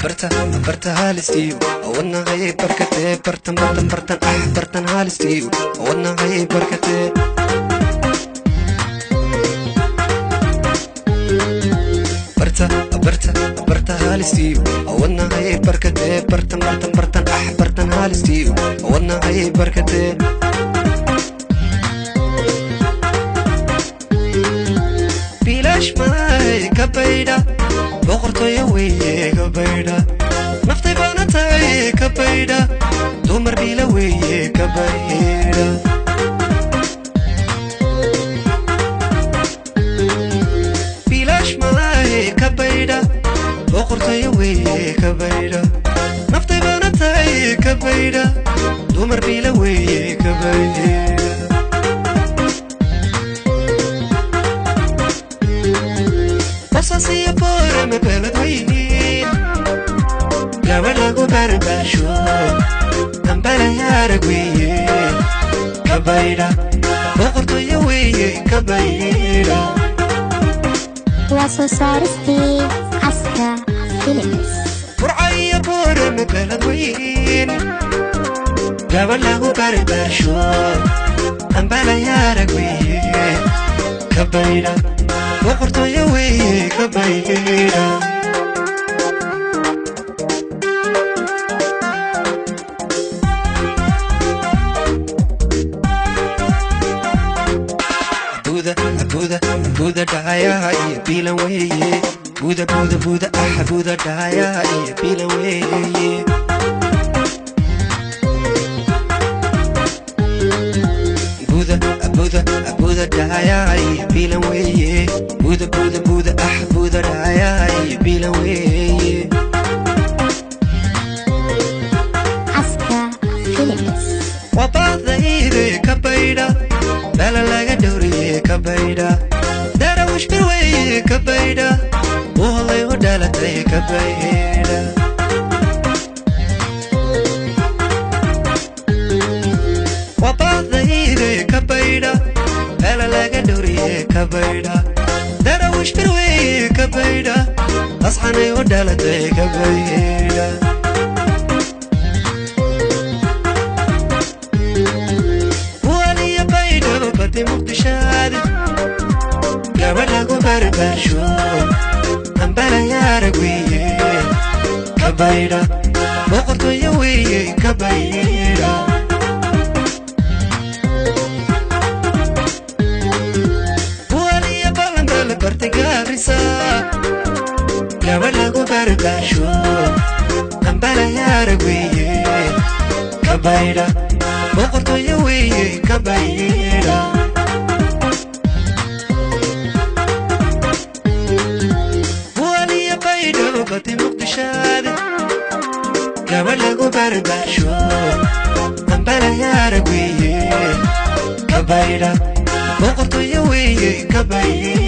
Barta barta haalistiyo wadnahay barkatee bartan bartan bartan ah bartan haalistiyo wadnahay barkatee barta barta barta haalistiyo wadnahay barkatee bartan bartan bartan ah bartan haalistiyo wadnahay barkatee bilash may ka baydha boqortooyo weeye ka baydha naftay baana tahay ka baydha dumar bila weeye ka baydha bilash may ka baydha boqortooyo weeye ka baydha naftay baana tahay ka baydha dumar bila weeye ka baydha Qasasiya boorama beledweynin gabadh lagu barbaarsho ambalaya arag weeye ka baydha boqortooyo weeye ka baydha. Waa soo saaristii Caska Films. Burcaya boorama beledweyn gabadh lagu barbaarsho ambalaya arag weeye ka baydha boqortooyo weeye ka baydha. Buda buda buda dhaaya iyo bilan weeye buda buda buda ah buda dhaaya iyo bilan weeye buda buda buda dhaaya iyo bilan weeye buda buda buda ah buda dhaaya iyo bilan weeye. Caska Films. Wabaadayde ka baydha bala laga dhowriye ka baydha darawish bir weeye ka baydha uholay u dhalatay ka baydha wabaadayde ka baydha bala laga dhowriye ka baydha darawish bir weeye ka baydha asxanay u dhalatay ka baydha waliya baydhabo badi muqdishaadi gabadh lagu barbaarsho ambalaya arag weeye ka baydha boqortooyo weeye ka baydha waliya balanbala bartay gaarisa gabadh lagu barbaarsho ambalaya arag weeye ka baydha boqortooyo weeye ka baydha. Waliya baydhabo badi muqdishaadi gabadh lagu barbaarsho ambalaya arag weeye ka baydha boqortooyo weeye ka baydha.